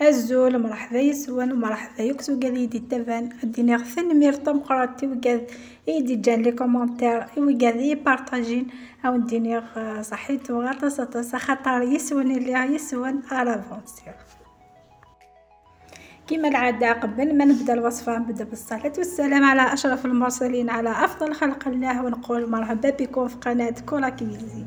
الزول مرحبا يسون ومرحبا يكسو قال يدي تبان اديني غثن مير طمقراتي وقال يدي جان لي كومونتير وقال لي بارطاجين او نديني صحيت وغطس خاطر يسون اللي يسون ارافونسير. كما العادة قبل ما نبدا الوصفة نبدا بالصلاة والسلام على أشرف المرسلين على أفضل خلق الله، ونقول مرحبا بكم في قناة كولا كويزين.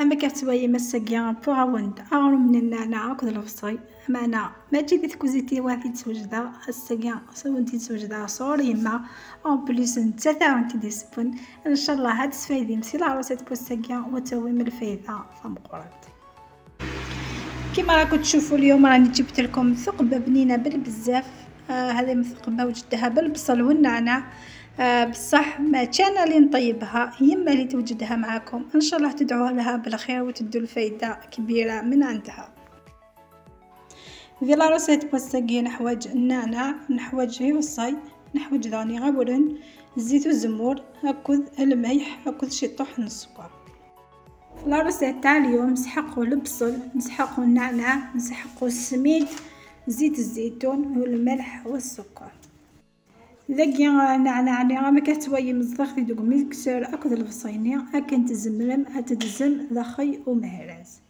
أما كتواي مساكيا بوغاوند أغرم من النعناع وكذا الفصي، أما أنا ما تجي تكوزيتي واحد تسوجدا الساكيا سوونتي تسوجدا صوري ما أون بليس نتا تاع ديسبون. إن شاء الله هاد السفايدي مسي العروسات بوساكيا وتوي من الفايدة فمقرات. كما راكم تشوفوا اليوم راني جبت لكم ثقبه بنينه بالبزاف. هذه مثقبه وجدتها بالبصل والنعناع. بصح ما كان اللي نطيبها يما اللي توجدها معاكم. ان شاء الله تدعوا لها بالخير وتدوا الفايدة كبيرة من عندها. في la recette بوساكي نحوج النعناع، نحوج الوصاي، نحوج داني غابولن، الزيت والزمور، هاكذ الملح، هاكذ شي طحن السكر. la recette تاع اليوم نسحقوا البصل، نسحقوا النعناع، نسحقوا السميد، زيت الزيتون والملح والسكر. ذاكي النعناع اللي ما كتواي مزدخ في دوك mixeur اكد البصيني اكن تزمرم اتدزم دخي ومهراز.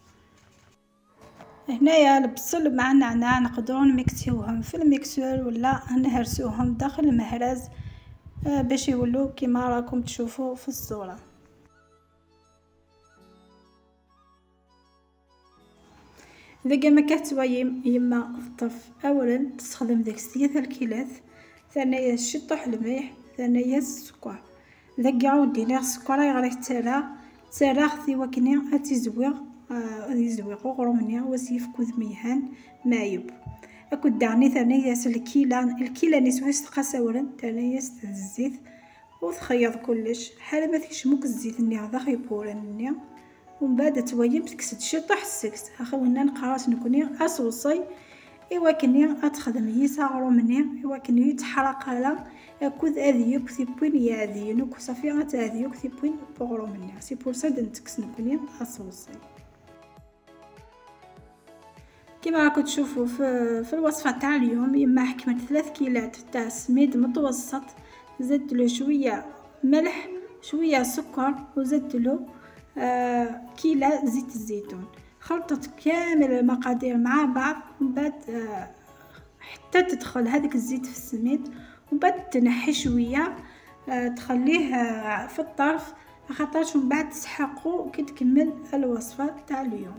هنايا البصل مع النعناع نقدروا نميكسيوهم في ال mixeur ولا نهرسوهم داخل المهراز باش يولوا كيما راكم تشوفوا في الصورة. ذاك ما كتواي يما الطف اولا تستخدم داك 6 الكيلات، ثانيا الشطح الملح، ثانيا السكر. ذاك عاودي لي السكر غير تالا تالا خذي وكني اتيزويغ يزويغ غرومني وسيف كوذ ميهان مايب. اكو دعني ثانيا الكيله نسويس تقاساولا ثانيا الزيت وتخيط كلش حاله ما تكشموك الزيت ني هذا خيبورن ومن بعد توايم تكسد شطح السكس اخونا نقراس نكوني اصوصي ايوا كني اتخدم يسا غرومني ايوا كني يتحرق على اكوذ اذيوك ثيبوين يا ذينوك صافي غتاذيوك ثيبوين بغرومني c'est pour ça نتكس نكوني اصوصي. كما راكم تشوفوا في الوصفة تاع اليوم يما حكمت 3 كيلات تاع سميد متوسط، زدت له شوية ملح شوية سكر وزدت له كيلة زيت الزيتون. خلطت كامل المقادير مع بعض ومن بعد حتى تدخل هذيك الزيت في السميد، ومن بعد تنحي شوية تخليه في الطرف خاطرش من بعد تسحقو كي تكمل الوصفة تاع اليوم.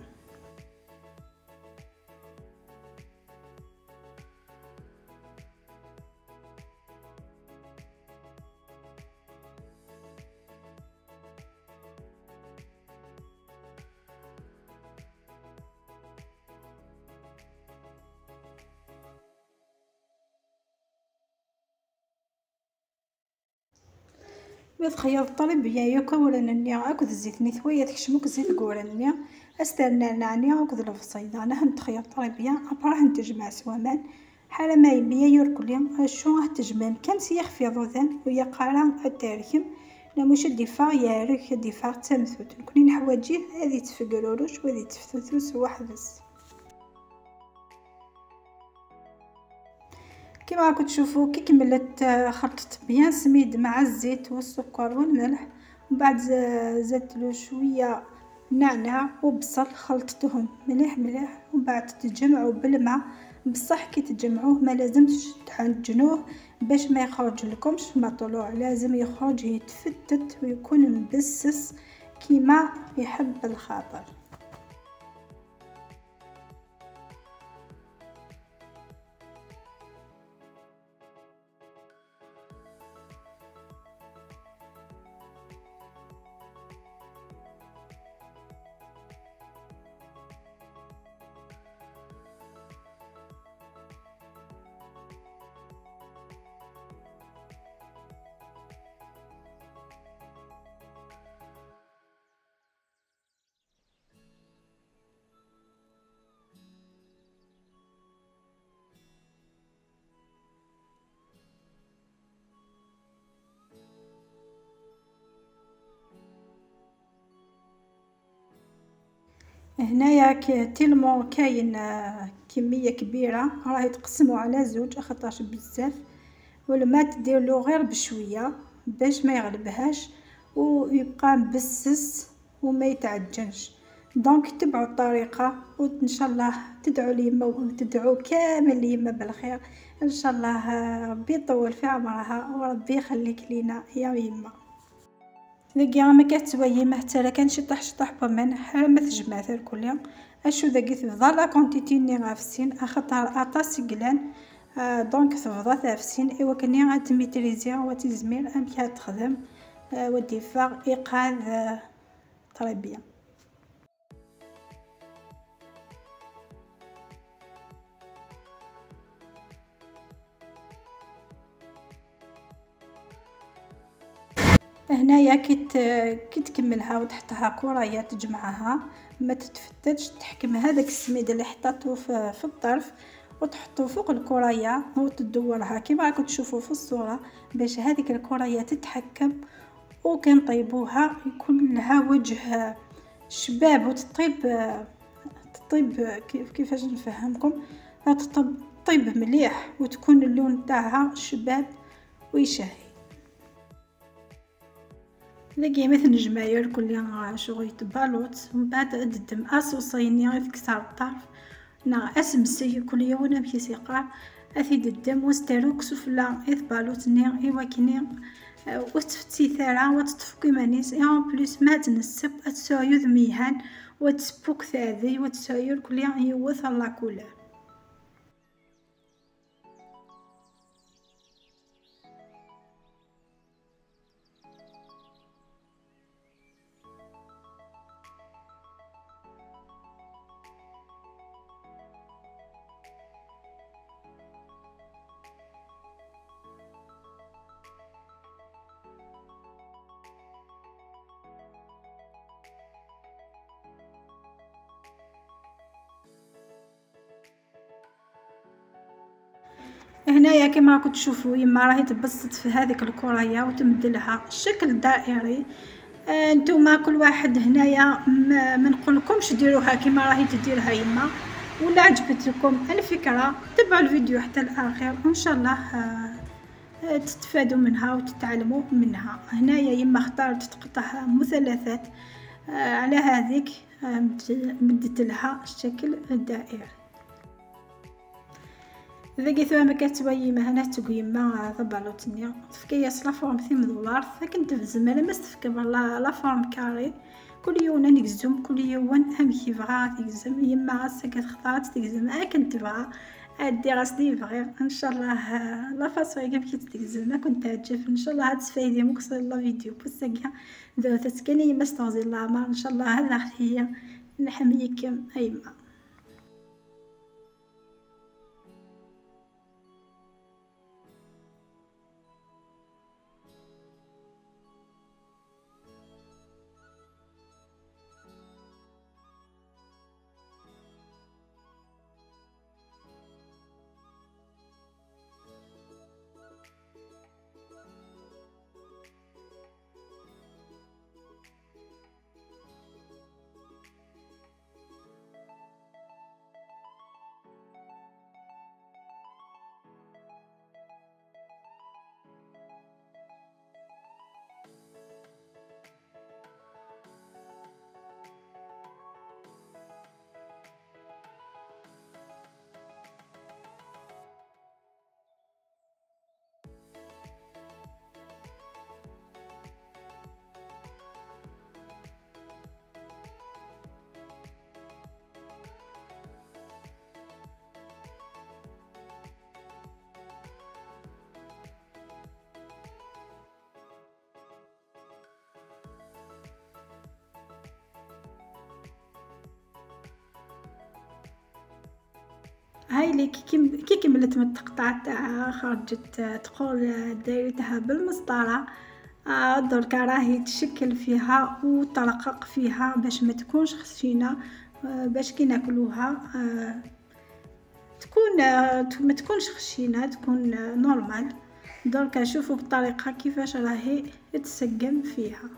بيتخير الطلبية ياك ولا نني أكد الزيت نثوية تكشمك الزيت قورني استنى نعني أكد الفصيدة أنا نتخير الطلبية أبراه نتجمع سوامان حالة ما يبيا يركلي شو تجمع كان سيخ في ضوذان ويا قارا التاريخ نموش الدفاع يارك الدفاع تمثوت نكوني نحواجيه هذه تفقروروش وهذه تفتوتوس وحدس. كما راكم تشوفوا كي كملت خلطت بيان سميد مع الزيت والسكر والملح، ومن بعد زدت له شوية نعناع وبصل خلطتهم مليح مليح، ومن بعد تجمعوا بالماء. بصح كي تجمعوه ما لازمش تعجنوه باش ما يخرج لكمش مطلوع، لازم يخرج يتفتت ويكون مبسس كيما يحب الخاطر. هنايا tellement كاين كمية كبيرة راهي تقسموا على زوج خاطرش بزاف، والماء تديرلو غير بشوية باش ما يغلبهاش ويبقى مبسس وما يتعجنش. donc تبعوا الطريقة وان شاء الله تدعوا ليما وتدعوا كامل ليما بالخير. ان شاء الله ربي يطول في عمرها وربي يخليك لينا يا يما. ذاكي ما كتسوي ما حتى لا كان شي طاح شطح بمن حرمت جماعة الكل اشو ذاكي تفضل la quantité ني غافسين اخاطر اطاس قلان. donc تفضل تافسين ايوا كني غاتميتريزي وتزمير امكا تخدم وديفاغ ايقاظ très bien. هنايا كي تكملها وتحطها كرايه تجمعها ما تتفتتش، تحكم هذاك السميد اللي حطاتو في الطرف وتحطو فوق الكرايه وتدورها كيما راكم تشوفوا في الصورة باش هذيك الكرايه تتحكم، وكنطيبوها يكون لها وجه شباب وتطيب تطيب كيفاش نفهمكم، تطيب مليح وتكون اللون تاعها شباب ويشهي. ذاكي مثل الجماير كل شغل بالوت ومن بعد تدم اسوسيني غير تكسر الطرف نا اسمسي كل يوم نمشي سيقار اثيد الدم وستروك سفلا اث بالوت ني ايوا كني وتفتي ثرا وتطفك مانيس اي اون بليس ما تنسب اتسايو ذميهان وتسبوك ثاذي وتسايو كل يوث لا كولور. هنايا كما راكم تشوفوا يما راهي تبسط في هذيك الكريه وتمد لها شكل دائري. نتوما كل واحد هنايا ما نقولكمش ديروها كما راهي تديرها يما، ولا عجبتكم الفكرة تبعوا الفيديو حتى الاخير وان شاء الله تستفادوا منها وتتعلموا منها. هنايا يما اختارت تقطعها مثلثات، على هذيك مدت لها الشكل الدائري. ذاكي ثوا ما كتباي ما هنا تقوي ما ضبالوتني تفكياس la forme ثيم دولار فكنت في الزمان ما استفكا la forme carrée. كل يوم نكزم كل يوم هم كيبغا تكزم يما غاسا كتختار تكزم كنت بغا ادي غاس لي بغي ان شاء الله la façon كيف كتكزم ما كنت تعجب ان شاء الله تسفايدي مكسر la vidéo بوساكا ذو تسكني ما استغزي الله ان شاء الله هذا هي نحميكم ايما. هاي لي كي كملت من التقطاع تاعها خرجت تقول دايرتها بالمسطره. دركا راهي تشكل فيها وترقق فيها باش ما تكونش خشينه، باش كي ناكلوها تكون ما تكونش خشينه، تكون normal. دركا شوفوا بالطريقة كيفاش راهي تسقم فيها.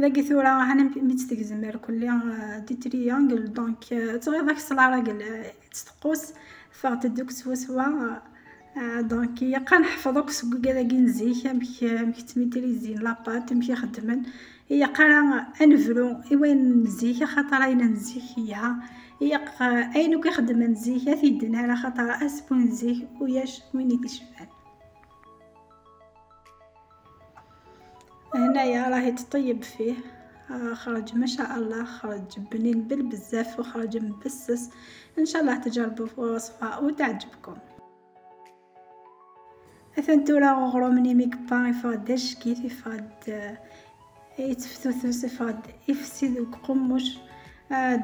ذاكي ثورة هنا ميتستقزمر كل des triangles donc تغيضك صلاراقل تقوس فغتدوك سوا سوا donc يقا نحفظوك سوق كذا نزيك امك تميتريزين la pâte امك يخدمن يقرا انفرو ايوين نزيك خاطر اين نزيك يا يق اينو كيخدم نزيك ثيدنا على خاطر اسبو نزيك وياش وين يتشفان. هنايا راهي تطيب فيه، خرج ما شاء الله، خرج بنين بالبزاف وخرج مبسس. ان شاء الله تجربوا في الوصفه وتعجبكم. اثنتورا غرومني ميك بان يفاد اشكيت يفاد يتفتوثوس يفاد يفسد وقمش.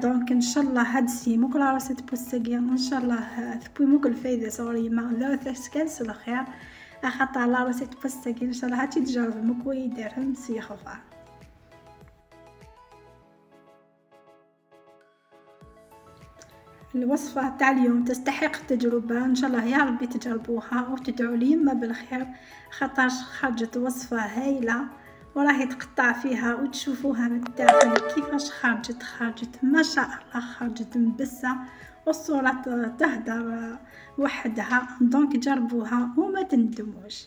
donc ان شاء الله هاد سيموك la recette بوستاكي ان شاء الله تبوي الفايده صغري ما لا تسكنس الخير خاطر la recette بوستاكي ان شاء الله هاتي تجرب مكوي درهم سيخفا. الوصفة تاع اليوم تستحق التجربة، ان شاء الله يا ربي تجربوها وتدعوا لي يما بالخير، خاطر خرجت وصفة هايلة وراهي تقطع فيها وتشوفوها من الداخل كيفاش خرجت، خرجت ما شاء الله، خرجت مبسة والصورة تهدر وحدها. donc جربوها وما تندموش.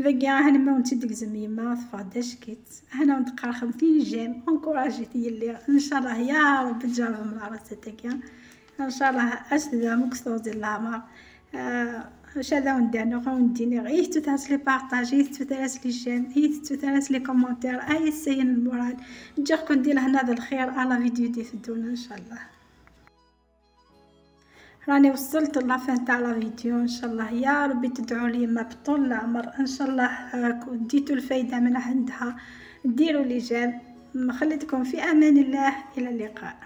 ذاكي هنا ما ونتي يما تفاداش كيت هنا ونتقرا 50 j'aime encouragez يلي ان شاء الله يا رب تجربوا من عرستك ان شاء الله اشدا مكسوز العمر شاذا وندانو غونديني غير تتاس les partages تتاس les j'aime تتاس les commentaires اي سين ال moral نجيكم ندير هنا هذا الخير على فيديو دي تدونا ان شاء الله. راني وصلت la fin تاع la vidéo، ان شاء الله يا ربي تدعوا لي ما بطول العمر، ان شاء الله ديتو الفايده من عندها. ديروا les j'aime، خليتكم في امان الله، الى اللقاء.